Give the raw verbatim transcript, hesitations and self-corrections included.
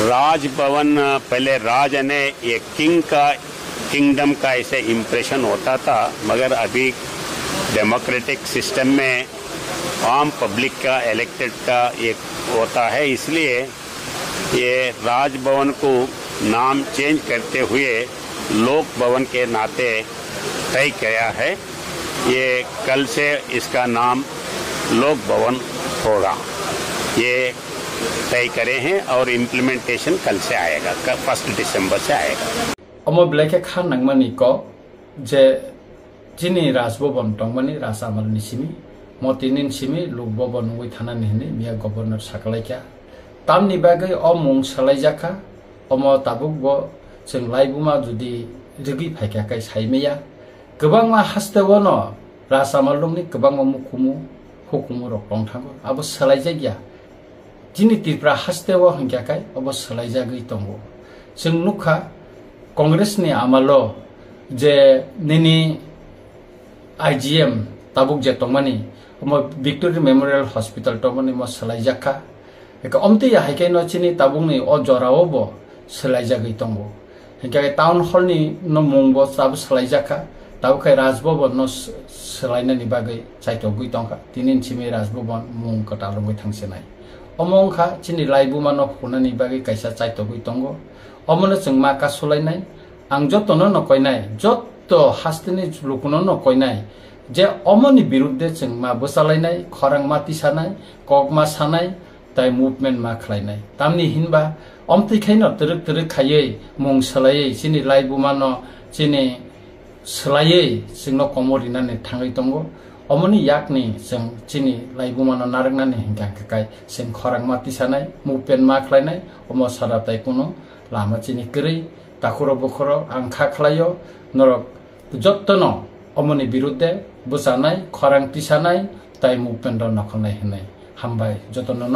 राजभवन, अ, पहले राज यानी ये किंग का, किंगडम का ऐसे इम्प्रेशन होता था, मगर अभी डेमोक्रेटिक सिस्टम में आम पब्लिक का, इलेक्टेड का ये होता है, इसलिए ये राजभवन को नाम चेंज करते हुए लोक भवन के नाते तय किया है। ये कल से इसका नाम लोक भवन होगा। ये तय करे हैं और इम्प्लीमेंटेशन कल से आएगा, फर्स्ट दिसंबर से आएगा। Omo belai khe kha nangmani kok je chini Rajbhavan tongmani Rajamalni simi, mo tinin simi Lok Bhavan wngwi thanani hwnwi miya governor sakalaikha. Tamni bagwi o mung swlaijakha, omo tabukbo chwng laibuma jodi rwgwi phaikha khe saimaya. Kwbangma hasteo no Rajamalrokni kwbangma mukumu hukumu rok tongthango, abo swlaijakya. Chini Tripura hasteo hwnkha khe obo swlaijagwi tongo. Chwng nukha Congressni amalo je nini I G M tabuk je tongmani, omo Victory Memorial Hospital tongmani mo swlaijakha. Eka omtwi ya hai khe no chini tabukni o jorao bo swlaijagwi tongo. Hinkhe town hall ni no mung bo sabo swlaijakha, tabuk khe Rajbhavan no s-, swlainani bagwi chaitogwi tongkha. Tini simi Rajbhavan mung kwtal wngwi thangsinai. Omo wngkha chini laibuma no phunani bagwi kaisa chaitogwi tongo. Omono chwng ma kasulainai. Ang jotono no koinai, joto hasteni lukuno no koinai je omoni birudde chwng ma bwchalainai, khorang ma tisanai, kok ma sanai, tai movement ma khlainai. Tamni hinba omtwi khaino twrwk twrwk khaiwi mung swlaiwi chini laibuma no chini swlaiwi chwngno komo rinani thangwi tongo. Omoni yakni chwng chini laibuma no narwknani hinkha khe kai chwng khorang ma tisanai, movement ma khlainai, omo sara tai kuno lama chini kwrwi. Takhurok bukhurok ang kha khlaio, norok jottono omoni birudde bwchanai, khorang tisanai tai movement no nokholnai hwnwi. Hambai jotono.